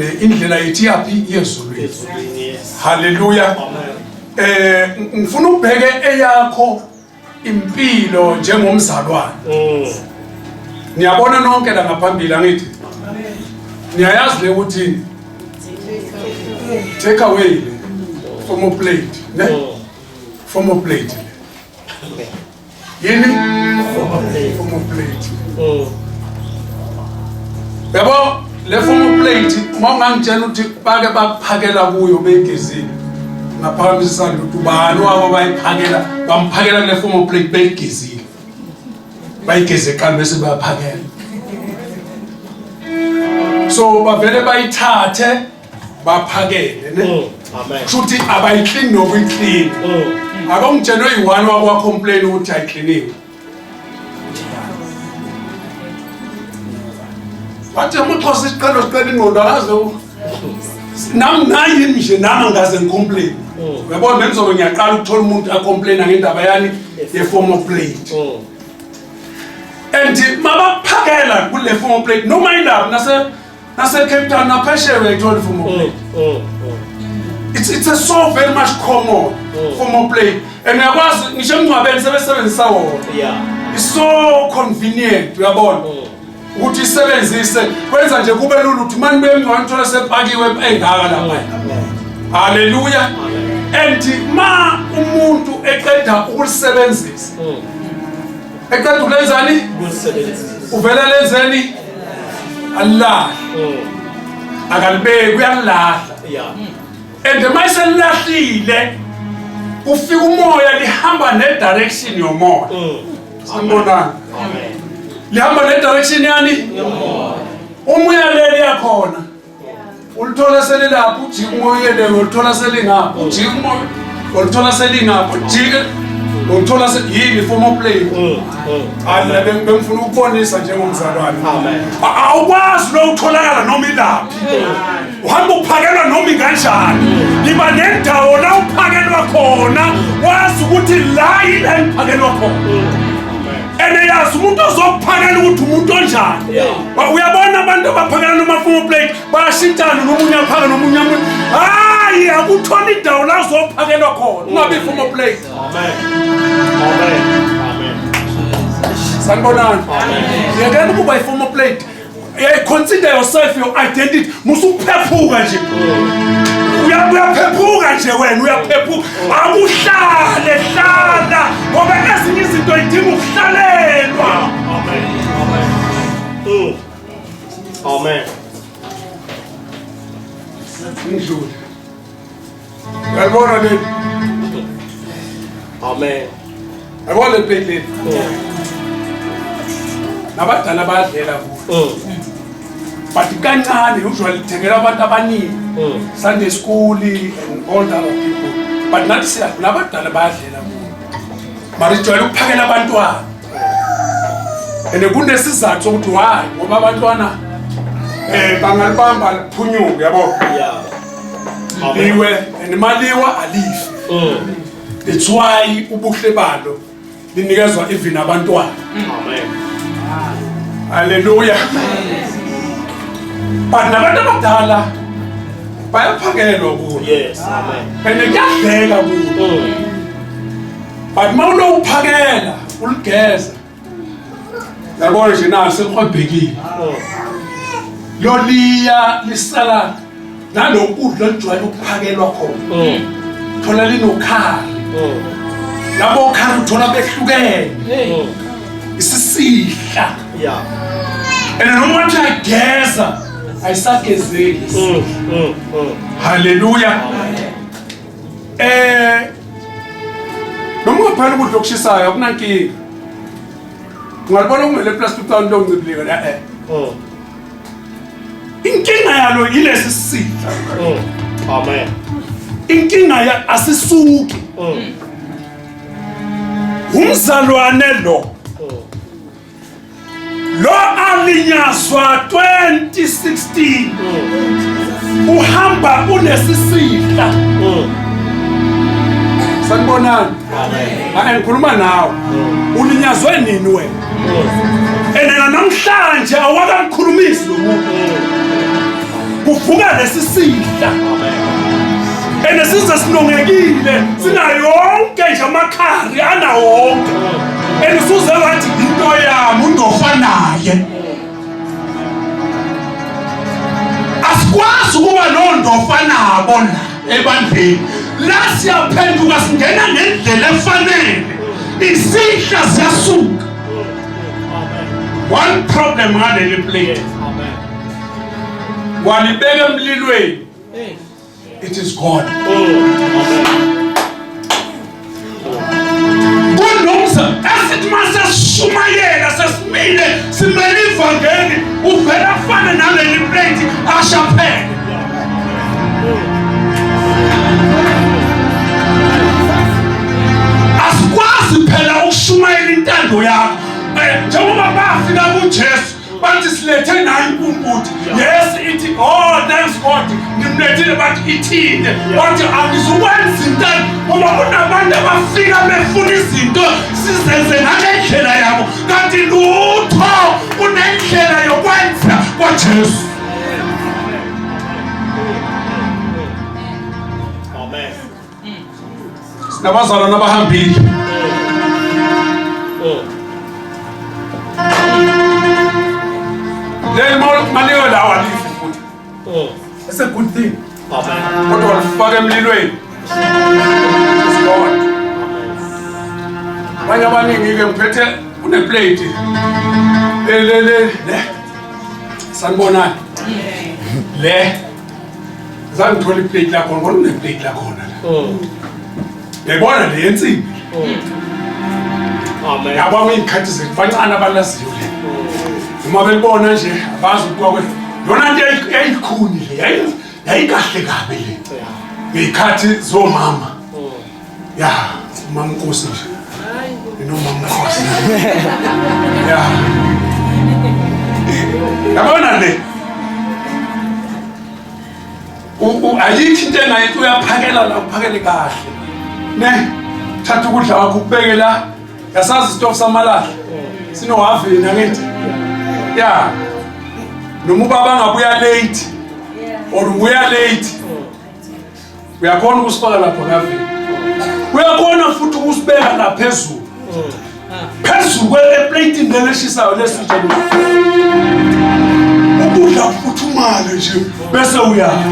And indlela yethu iyaphi? Yezulwini. Haleluya. Ngifuna ubheke eyakho impilo njengomzalwane. Niyabona nonke la ngaphambili, angithi niyayazi le ukuthi take away le formal plate, ne? Formal plate le yini? Formal plate. Yabo le formal plate, uma ungangitshela ukuthi bake bakuphakela kuyo beyigezile, ngaphakamisa isandla ukuthi ubani wabo bayiphakela, bamphakela kule formal plate beyigezile, bayigeze eqala bese bayaphakela. So bavele bayithathe baphakele, ne? Amen. Kusho ukuthi abayiklini nokuyiklina. Ake ungitshele oyi-one wake wacomplain ukuthi ayikliniwe. Wathi amaXhosa isiqelo sicela ingqondo, akaze nami nayimi nje, nami angaze ngicomplain. Uyabona, bengizobe ngiyaqala ukuthola umuntu acomplaina ngendaba yani ye-formal plate. And mabaphakela kule formal plate, noma indaba nase Cape Town, naphesheya, uyayithola i-formal plate. It's a so very much common formal plate, and uyakwazi ngisho emngcwabeni sebesebenzisa wona. It's so convenient, uyabona, ukuthi isebenzise, kwenza nje kube lula ukuthi mani bemngcwabeni uthole sepakiwe engaka lapha. Haleluya. And ma umuntu eqeda ukulisebenzisa, eqeda ukulenzani? Ukulisebenzisa. Uvela lenzeni? Alilahle. Akalibeki, uyalilahla. And uma eselilahlile, kufika umoya, lihamba ne-direction yomoya. Sanibonani. Amen. Lihamba ne-direction yani uma uyaleli yakhona, ulithola selilapho, ujike umoya uyele, ulithola selingapho, ujike umoya, ulithola selingapho, ujike, ulithola yini? Formal plate. Hayi, mina bengifuna ukubonisa njengomzalwane. Amen. Awukwazi lo utholakala noma ilaphi, uhamba uphakelwa noma inganjani. Yiba nendawo la uphakelwa khona, wazi ukuthi la yila ngiphakelwa khona. And yazi umuntu ozokuphakela ukuthi umuntu onjani. Uyabona, abantu abaphakela noma formal plate bayashintshana, nomunye aphake nomunye amunye. Hayi, akuthola indawo la uzophakelwa khona, ungabi formal plate. Amen. Amen. Amen. Sanibonani. Yekela ukuba i-formal plate. Yeah, consider yourself, your identity. Musuphephuka nje. Uyaphephuka nje wena, uyaphephuka. Akuhlale, hlala ngoba ezinye izinto idinga ukuhlalelwa. Amen. Amen. Amen. Ngidlule. Uyalibona leli? Amen. Yabona le plate leli? Nabadala bayadlela kulo. But kancane, usually ithengela abantu abaningi. Sunday school and all the other people. But nathi siya nabadala bayadlela kulo. Mara ijwayele ukuphakela abantwana. And kunesizathu sokuthi why, ngoba abantwana bangalibamba liphunyuke, yabo. Liwe, and maliwa alifi. It's why ubuhle balo linikezwa even abantwana. Amen. Haleluya. But nabantu abadala bayaphakelwa kulo. Amen. And kuyadleka kulo. But uma ulowuphakela uligeza, yabona nje, naso selihwebhekile. Loliya lisala nalokudla olujwayele ukuphakelwa khona. Thola linokhari. Labo khari uthola behlukene. Isisihla. And noma wathi ayigeza, ayisagezeki. Haleluya. Noma ungaphela ukudla okushisayo, akunankinga. Ungalibona kungele plastic town loncibilika la. Inkinga yalo yilesi sitha. Amen. Inkinga ya asisuki. Umzalwane lo. Lo alinyazwa 2016. Uhamba unesisihla. Sanibonani. Amen. Hayi, ngikhuluma nawe. Ulinyazwe nini wena? Ene namhlanje awakamkhulumisi lo muntu. Kuvuka lesisihla. And size sinongekile, sinayo yonke nje amakhari anawo wonke. And usuze wathi into yami undofa naye. Asikwazi ukuba nondofa nabo la ebandleni. La siyaphenduka singena ngendlela efanele. Isihla siyasuka. One problem ngaleli plate. Walibeka emlilweni. It is gone. Kunomsa esithi masesishumayela sesimile simele ivangeli uvela afane naleli plate ashaphele. Asikwazi phela ukushumayela intando yakho. Njengoba bafika kuJesu bathi silethe nayo impumputhe. Yes ithi oh thanks God ngimlethile bathi ithinte. Bathi angizukwenza into ngoba kunabantu abafika befuna izinto sizenze ngale ndlela yabo kanti lutho kunendlela yokwenza kwaJesu. Amen. Sinabazalwane abahambile. Leli maliwe lawa lifi futhi. It's a good thing. Amen. Kodwa walifaka emlilweni. It's gone. Abanye abaningi-ke ngiphethe kuneplate. Le le le le. Sanibonani. Le. Zange ngithole iplate lakhona, kodwa kuneplate lakhona la. Uyayibona le yensimbi. Amen. Yabo iy'khathi zethu bancane abalaziyo le. Uma belibona nje abazi ukuthi yona nto yayikhuni le, yayikahle kabi le. Ngey'khathi zomama. Ya, umama Nkosi nje. Inomama Nkosi. Ya. Yabona le. Ayikho into engayithi uyaphakela la uphakele kahle. Ne? Thatha ukudla kwakho ukubeke la. Yasazi isitofu samalahle. Sinohavini angithi. Ya. Noma ubaba angabuya late or ubuya late. Uyakhona ukusifaka lapho kavini. Uyakhona futhi ukusibeka la phezulu. Phezulu kweplate leleshisayo lesitsha lokhu. Ukudla kufuthumale nje bese uyadla.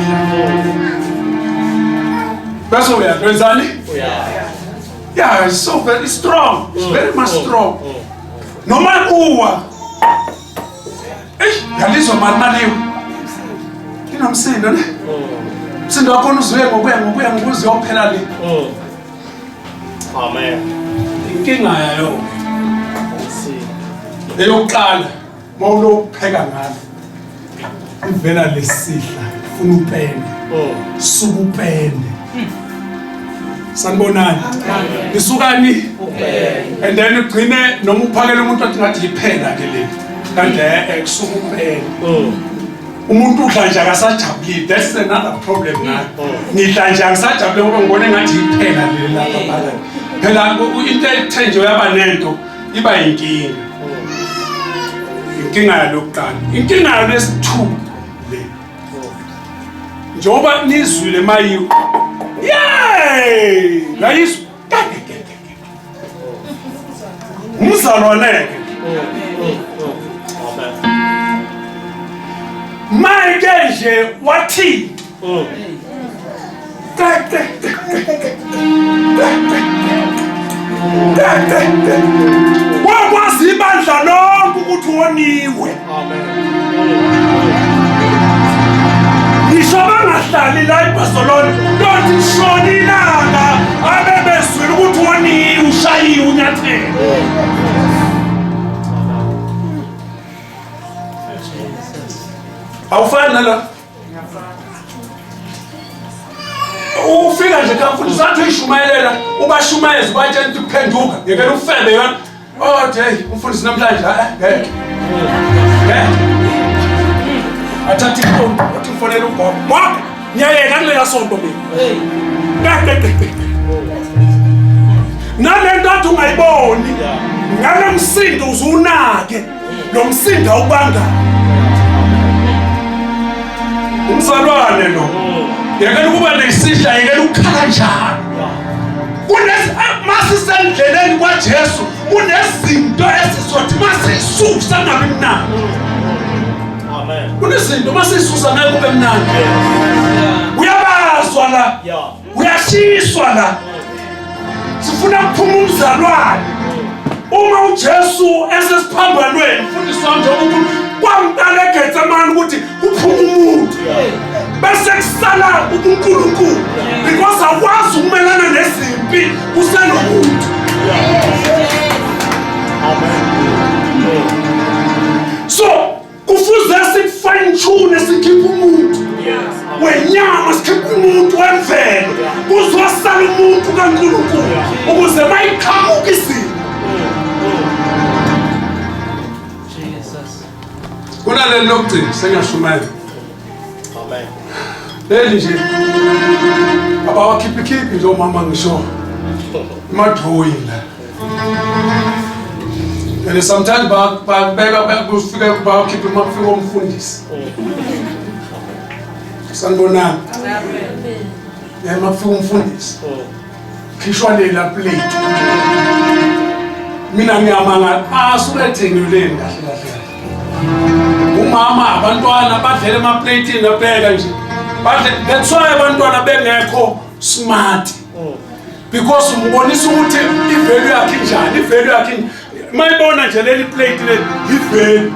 Bese uyadla. Wenzani? Yeah, it's so very strong. It's very much strong. Noma kuwa. Eish, yalizwa mali maliwe. Linomsindo ne? Umsindo wakhona uzuye ngokuya ngokuya ngokuze uyophela le. Amen. Inkinga yayo eyokuqala mawulokupheka ngalo ivela lesihla funa upende. Suka upende. Sanibonani. Nisukani? And then ugcine noma uphakele umuntu athi ngathi iphela ke leli. Kanti kusuka upende. Umuntu udla nje akasajabulile. That's another problem ngayo. Ngidla nje angisajabule ngoba ngibona engathi iphela leli lapha phakathi. Phela into ethe nje uyaba nento iba yinkinga. Inkinga yalokuqala. Inkinga yalesithu le. Njengoba nizwile mayiwe. Yay! Ngayizwa. Umzalwane-ke. Amen. Manje nje wathi wakwazi ibandla lonke ukuthi woniwe. Ngisho bangahlali la eBarcelona, lothi lishona ilanga abebezwile ukuthi woniwe, ushayiwe unyathele. Awufani nala. Ufika nje kamfundisi athi uyishumayelela, ubashumayeza ubatshela ukuthi uphenduka, yekela ufebe yona. Oh hey, umfundisi namhlanje ngeke. Ngeke. Athatha ifoni, uthi ngifonela ugogo. Gogo, ngiyayeka kulela sonto mina. Ngeke. Nalento athi ungayiboni. Ngale msindo uzunake. Lo msindo awubanga. Umzalwane lo. Yekela ukuba nesihla, yekela ukukhala njalo. Masisendleleni kwaJesu kunezinto esizothi masisusa ngabe mnandi. Amen. Kunezinto masisusa ngeke kube mnandi. Uyabazwa la. Uyashiswa la. Sifuna ukuphuma umzalwane. Uma uJesu esesiphambanweni, mfundisi wami njengoba uNkulunkulu kwamqala eGetsemane ukuthi kuphume umuntu. Bese kusala uNkulunkulu because awukwazi ukumelana nezimpi usenomuntu. So kufuze sikufine tune sikhiphe umuntu wenyama, sikhiphe umuntu wemvelo, kuzosala umuntu kaNkulunkulu ukuze mayiqhamuka izinto. Kunaleli lokugcina sengiyashumayela. Amen. Leli nje abawakhiphikhiphi nje omama ngisho emadrowing la. And sometimes bakubeka kufike bawakhiphe uma kufika umfundisi. Sanibonani. Amen. Uma kufika umfundisi. Khishwa lela plate. Mina ngiyamangala asuke ethengileni kahle kahle. Umama abantwana badlela emaplatini abheka nje. Badle that's why abantwana bengekho smart. Because umbonisa ukuthi ivalue yakhe injani, ivalue yakhe mayibona nje leli plate leli ivalue.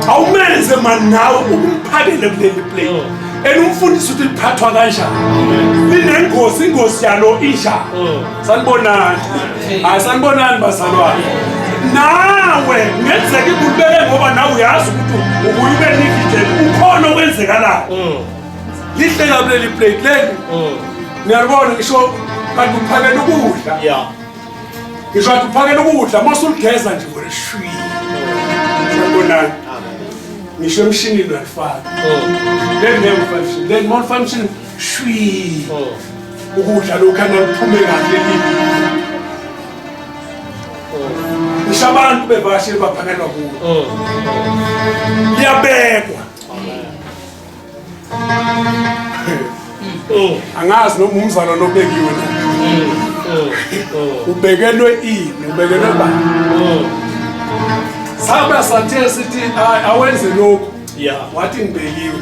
Awumenze man nawe ukumphakele kuleli plate. And umfundisi ukuthi liphathwa kanjani. Linengozi, ingozi yalo injani. Sanibonani. Hayi sanibonani bazalwane. Nawe ngenzeka ibulibeke ngoba nawe uyazi ukuthi ubuye ube nikide ukhona okwenzekalayo. Lihle kabi leli plate leli. Ngiyalibona ngisho kanti uphakela ukudla. Yeah. Ngisho kanti uphakela ukudla mase uligeza nje wena shwi. Sanibonani. Ngisho emshinini uyalifaka. Leli ngeke ufake emshinini. Leli uma ulifaka emshinini shwi. Ukudla lokhu angaliphume kahle lini. Ngisho abantu bevakashile baphakelwa kuwo. Liyabekwa. Angazi noma umzalwane obekiwe na. Ubekelwe ini, ubekelwe bani? Saba sathe sithi awenze lokhu. Yeah. Wathi ngibekiwe.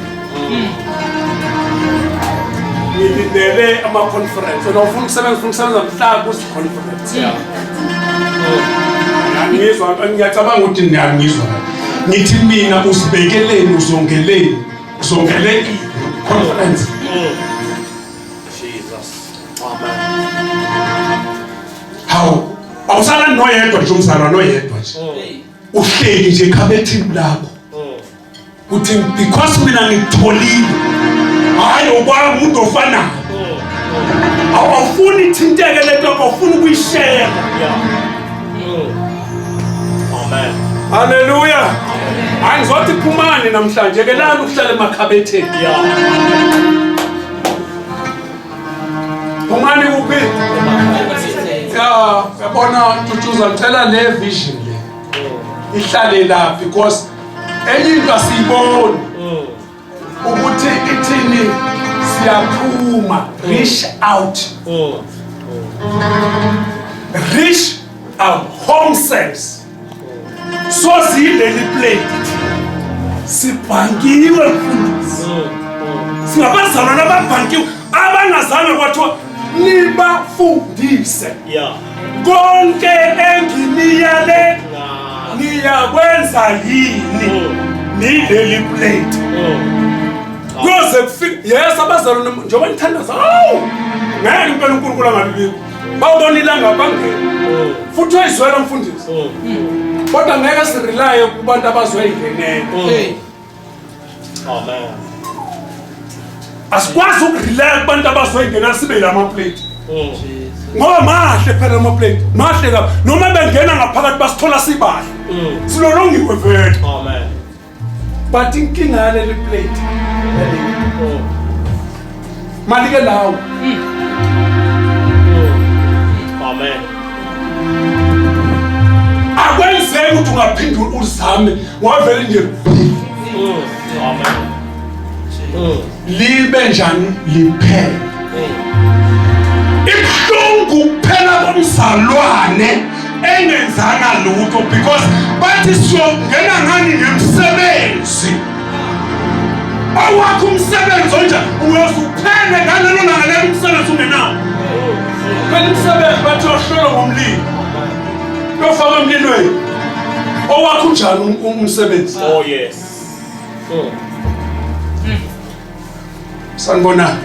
Ngilindele ama-conference. Wena ufuna ukusebenza, ufuna ukusebenza mhla kuzi-conference. Yeah. Ngiyangizwa, ngiyacabanga ukuthi niyangizwa. Ngithi mina uzibekeleni, uzongeleni, uzongele ini conference. Jesus. Amen. Hawu, awusala noyedwa nje umzalwane noyedwa nje. Uhleli nje ekhabethini lakho. Uthi because mina ngikutholile. Hayi okwami umuntu ofanayo. Awufuni ithinteke lento yakho, awufuni ukuyishare. Yeah. Amen. Haleluya. Hayi ngizothi phumani namhlanje ke lani ukuhlala emakhabetheni. Yeah. Phumani kuphi? Ya, yabona Tutuza ngicela le vision le. Ihlale la because enye into asiyiboni. Ukuthi ithini siyaphuma reach out. Reach out home cells. So siyileli plate. Sibhankiwe mfundisi. Singabazalwane ababhankiwe abangazange kwathiwa nibafundise. Yeah. Konke enginiyale niyakwenza yini nileli plate. Kuyoze kufike yes abazalwane njengoba nithandaza hawu ngeke impela uNkulunkulu angabibikho. Bawubona ilanga bangena. Futhi uyayizwela mfundisi. Kodwa ngeke sirelaye kubantu abazoyingenela. Amen. Asikwazi ukurelaya kubantu abazoyingenela sibe lama plate. Ngoba mahle phela ama plate, mahle kabi. Noma bengena ngaphakathi basithola sibahle. Silolongiwe vele. Amen. But inkinga yaleli plate. Malike lawo. Amen. Akwenzeki ukuthi ungaphinde uzame wavele nje. Amen. Libe njani liphele. Ibuhlungu kuphela komzalwane engenzanga lutho because bathi siyongena ngani ngemsebenzi. Awakho umsebenzi onjani uyoze uphele ngalelo langa lelo umsebenzi ungenawo. Phela umsebenzi bathi uyohlolwa ngomlilo. Uyofakwa emlilweni. Owakho unjani umsebenzi? Oh yes. Sanibonani.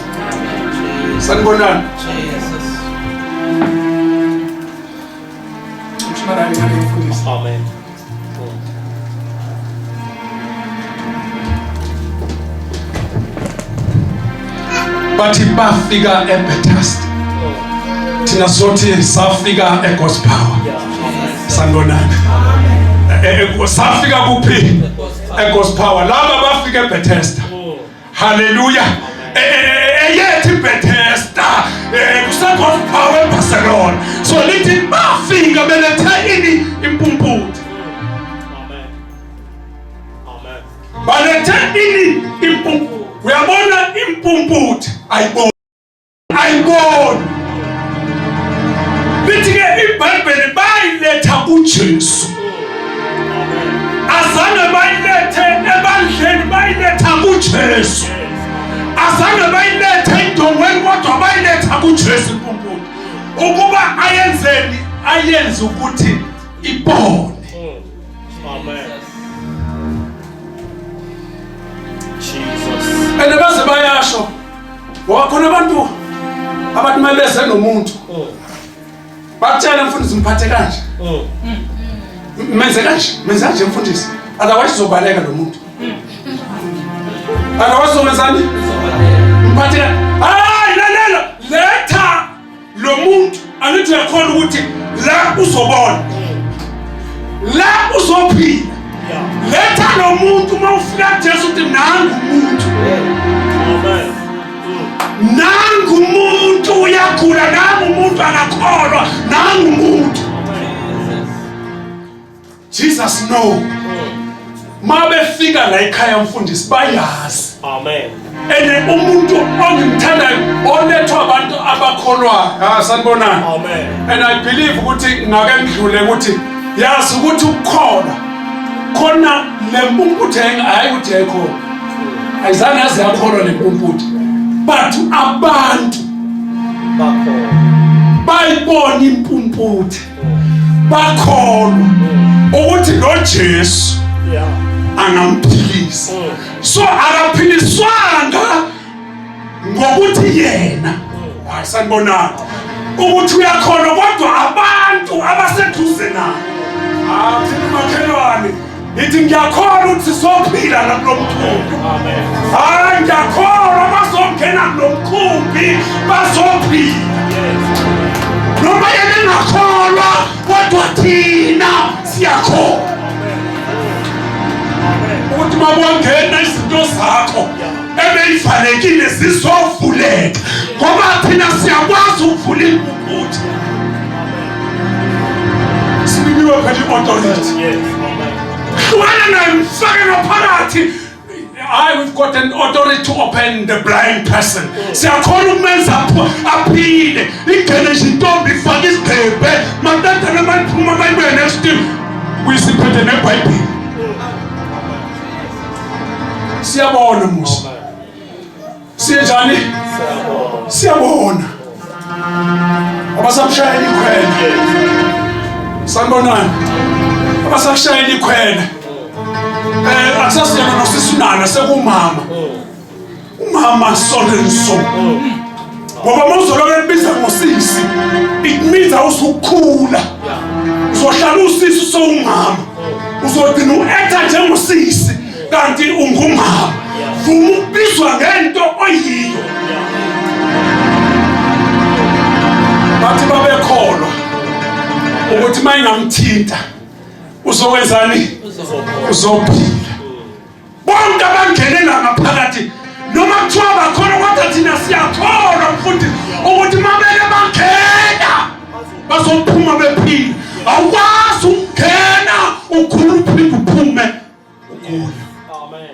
Sanibonani. Jesus. Mshimara ngane mfundisi. Amen. Bathi bafika eBethesda. Thina sothi safika eGod's power. Sanibonani. Safika kuphi? EGod's power. Laba bafika eBethesda. Hallelujah. Eyethu iBethesda kuseGod's power eBarcelona. So lithi bafika belethe ini impumputhe. Amen. Amen. Balethe ini impumputhe. Uyabona impumputhe ayiboni. Ayiboni. Lithi ke iBhayibheli bayiletha kuJesu. Azange bayilethe ebandleni bayiletha kuJesu. Azange bayilethe endongweni kodwa bayiletha kuJesu impumputhe. Ukuba ayenzeni ayenze ukuthi ibone. Amen. Jesus. And baze bayasho ngoba khona abantu abantu mabeze nomuntu bakutshela mfundisi mphathe kanje menze kanje menze kanje mfundisi otherwise uzobaleka lo muntu otherwise uzomenzani mphathe kanje hayi lalela letha lo muntu angithi uyakhona ukuthi la uzobona la uzophila letha lo muntu uma ufika kuJesu uthi nangu umuntu Amen. nangu umuntu uyagula nangu umuntu akakholwa nangu umuntu Jesus no mabefika la ekhaya mfundisi bayazi Amen. ene umuntu ongimthandayo olethwa abantu abakholwayo ah sanibonani Amen. and I believe ukuthi ngake ngidlule ukuthi yazi ukuthi ukukhona khona le mpumputhe hayi ukuthi yayikhona ayizange yaze yakholwa le mpumputhe but abantu Bakhona. bayibona impumputhe bakholwa ukuthi lo Jesu Yeah. angamphilisa so akaphiliswanga ngokuthi yena hayi sanibonani ukuthi uyakholwa kodwa abantu abaseduze naye ah thina makhelwane ngithi ngiyakholwa ukuthi sizophila la kulo mkhumbi Amen. hayi ngiyakholwa bazongena kulo mkhumbi bazophila noma yena engakholwa kodwa thina siyakholwa ukuthi mabongena izinto zakho ebeyivalekile zizovuleka ngoba thina siyakwazi ukuvula impumputhe sinikiwe phela i-authority Yes. Amen. hlukana naye mfake ngaphakathi I we've got an authority to open the blind person. Siyakhona ukumenza aphile. Ingene nje intombi ifake isigqebhe, maqeda noma iphuma mayibuye next time. Uyisiphethe neBhayibheli. Siyabona Musa. Siyenjani? Siyabona. Abasamshayela ikhwele. Sanibonani. Abasakushayela ikhwele. Akusasiyena nosisunana sekumama. Umama so and so. Ngoba mawuzoloke ekubiza ngosisi, it means awusukhula. Uzohlala usisi usowumama. Uzogcina u-acta njengosisi kanti ungumama. Vuma ukubizwa ngento oyiyo. Bathi babekholwa ukuthi mayingamthinta uzokwenzani? Uzophila. Bonke abangene la ngaphakathi noma kuthiwa bakhona kodwa thina siyakholwa mfundisi ukuthi mabeke bangena bazophuma bephila. Awukwazi ukungena ukhula uphinde uphume ugula. Amen.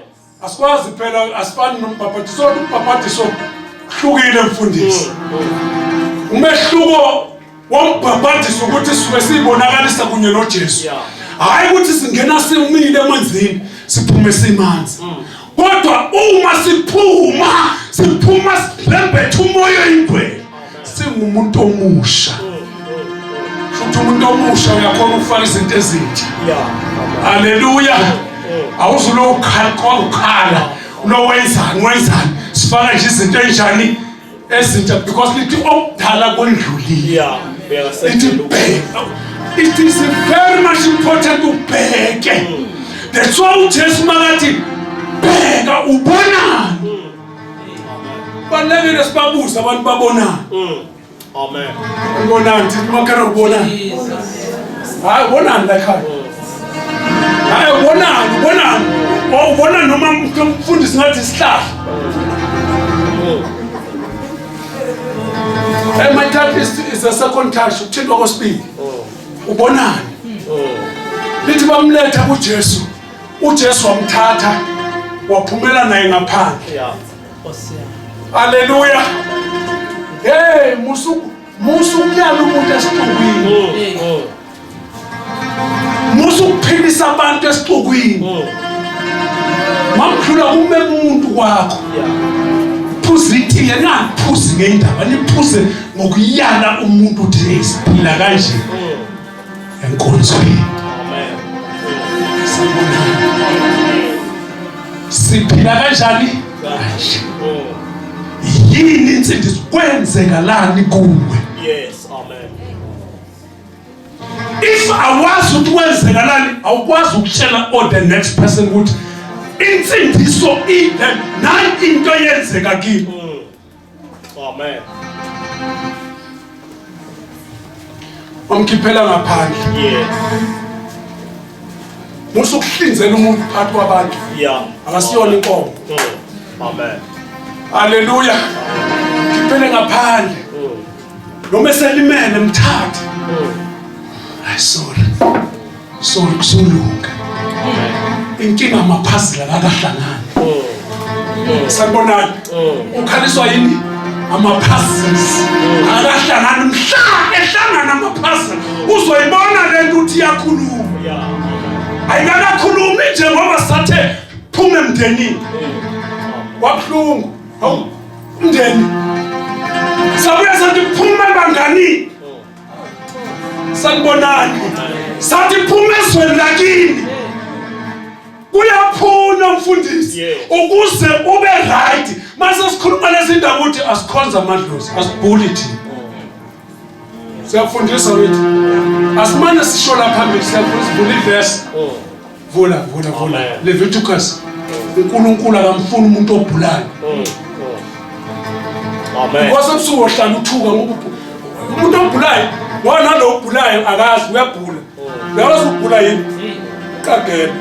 Asikwazi Asikwazi phela, asifani nombhabhadiso. Umbhabhadiso hlukile mfundisi. Umehluko wombhabhadiso ukuthi sisuke sibonakalisa kunye noJesu. Hayi ukuthi singena simile emanzini siphume simanzi. Kodwa uma siphuma, siphuma sibhembethe umoya oyingcwele. Singumuntu omusha. Futhi umuntu omusha uyakhona ukufaka izinto ezintsha. Haleluya. Awuzulo ukhala ukhala lo wenzani wenzani. Sifaka nje izinto enjani ezintsha because lithi okudala kwendlulile. Lithi bheka. It is very much important ubheke. That's why uJesu makathi bheka ubonani. Balekile sibabuze abantu babonani. Amen. Ubonani thithi makara ubonani. Hayi ubonani la ekhaya. Hayi ubonani ubonani. Oh ubona noma umfundisi ngathi isihlahla. Hey, my touch is the second touch, ukuthintwa kwesibili. Ubonani? Lithi bamletha kuJesu. uJesu wamthatha waphumela naye ngaphandle. Yeah. Haleluya. Hey, musu musu kuyala umuntu esixukwini. Musu kuphilisa abantu esixukwini. Mamdlula kume umuntu kwakho. Phuza itiye ningaphuzi ngendaba niphuze ngokuyala umuntu uthi siphila kanje. Enkonzweni. Siphila kanjani? Kanje. Yini insindiso kwenzekalani kuwe? Yes, amen. If awazi ukuthi kwenzekalani, awukwazi ukutshela or the next person ukuthi insindiso ile nayi into eyenzeka kimi. Amen. Wamkhiphela ngaphandle. Yes. Musa ukuhlinzela umuntu phakathi kwabantu. Yeah. Akasiyona inkomo. Amen. Haleluya. Khiphele ngaphandle. Noma eselimele mthathe. Ay sorry. Sorry kusolunga. Inkinga amaphazila akahlangani. Sanibonani. Ukhaliswa yini? Ama-puzzles akahlangani. Mhla ehlangana ama-puzzle uzoyibona le nto ukuthi iyakhuluma. Ayikakakhulumi nje ngoba sathe phuma emndenini. Kwabuhlungu. Hawu umndeni. Sabuya sathi phuma ebanganini. Sanibonani. Sathi phuma ezweni lakini. Kuyaphuna mfundisi ukuze ube right. Mase sikhuluma lezi ndaba ukuthi asikhonza amadlozi, asibhuli thina. Siyafundisa wethu. Asimane sisho la phambili siyafundisa vula ivesi. Vula vula vula. Leviticus. uNkulunkulu akamfuni umuntu obhulayo. Amen. Because ebusuku ohlala uthuka ngoba umuntu obhulayo ngoba nalo obhulayo akazi uyabhula. Uyawazi ukubhula yini? Uqagela.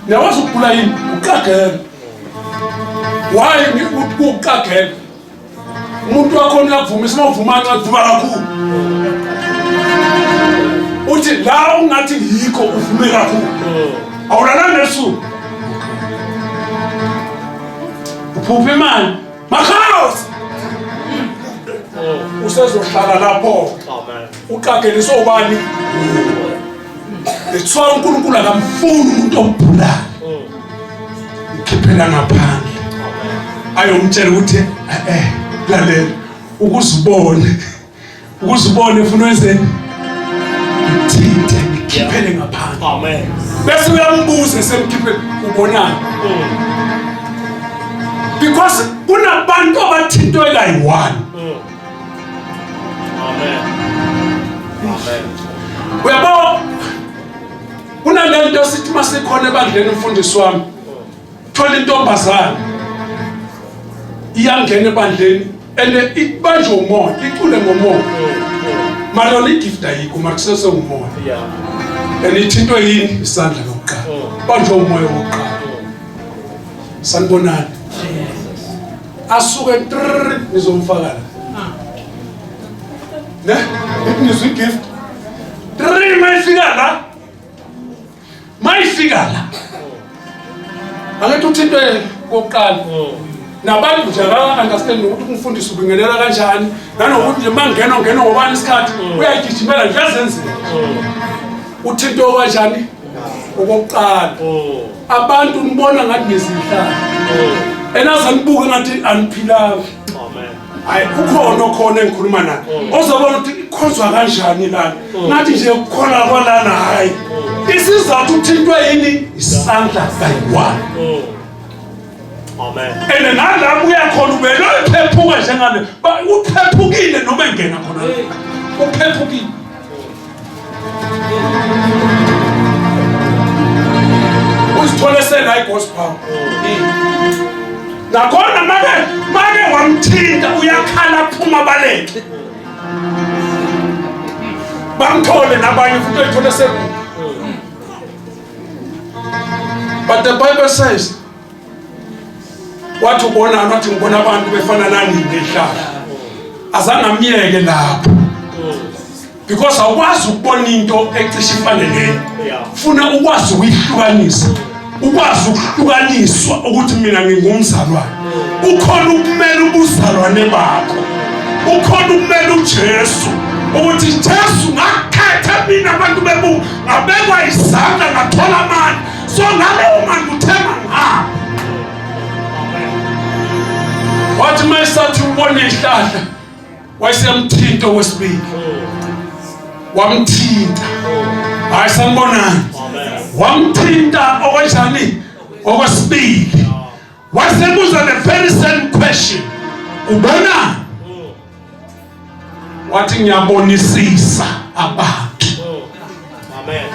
Uyawazi ukubhula yini? Uqagela. Why ukuqagela? Umuntu wakhona uyakuvuma isima uvuma nxa kuvuma kakhulu. Uthi la ungathi yikho uvume kakhulu. Awulalanga ebusuku. Uphupha imali. Makhosi. Usezohlala lapho. Amen. Uqageliswe ubani? That's why uNkulunkulu akamfuni umuntu ombhulayo. Ukhiphela ngaphandle. Ayomtshela ukuthi eh lalela ukuzibone. Ukuzibone ufuna wenzeni? Uthinte ngikhiphele ngaphandle. Amen. Bese uyambuza esemkhiphele ubonani? Because kunabantu abathintwe kayi-one. Amen. Amen. Uyabo kunalento sithi masikhona ebandleni umfundisi wami thola intombazane iyangena ebandleni and ibanjwe umoya icule ngomoya mara yona igift ayikho mara kusese umoya Yeah. and ithintwe yini isandla lokuqala banjwe umoya wokuqala sanibonani asuke trrr ngizomfaka la ne ngizwe igift trrr mayifika la mayifika la Angithi uthintwe kokuqala. Nabantu nje aba-understand ukuthi umfundisi ubingelela kanjani nanokuthi nje uma ngena ungena ngobani isikhathi uyayigijimela nje uyazenzela. Uthintwe kanjani? Okokuqala. Abantu nibona ngathi nizihlala. Enaze nibuke ngathi aniphilanga. Amen. Hayi kukhona okhona engikhuluma naye. Ozobona ukuthi ikhonzwa kanjani lana. Ngathi nje kukhona kwalana hayi. Isizathu uthintwe yini? Isandla kayi-one. Amen. And nala uya khona ubelo ephephuka njengale. Uphephukile noma engena khona. Uphephukile. Uzithole sela igospel. Nakhona make wamthinta uyakhala phuma baleke. Bamthole nabanye futhi oyithole sekude. But the Bible says wathi ubonani wathi ngibona abantu befana nani ngehlala azange amyeke lapho because awukwazi ukubona into ecishe ifane leyo funa ukwazi ukuyihlukanisa ukwazi ukuhlukaniswa ukuthi mina ngingumzalwane ukhona ukumela ubuzalwane bakho ukhona ukumela uJesu ukuthi Jesu ngakhetha mina abantu bebu ngabekwa izandla ngathola amandla so ngaleyo mandla uthema ngapha wathi uma esathi ubone ihlahla wayeseyamthinta okwesibili wamthinta hayi sanibonani wamthinta okwenjani okwesibili wasebuza the very same question ubona wathi ngiyabonisisa abantu Amen.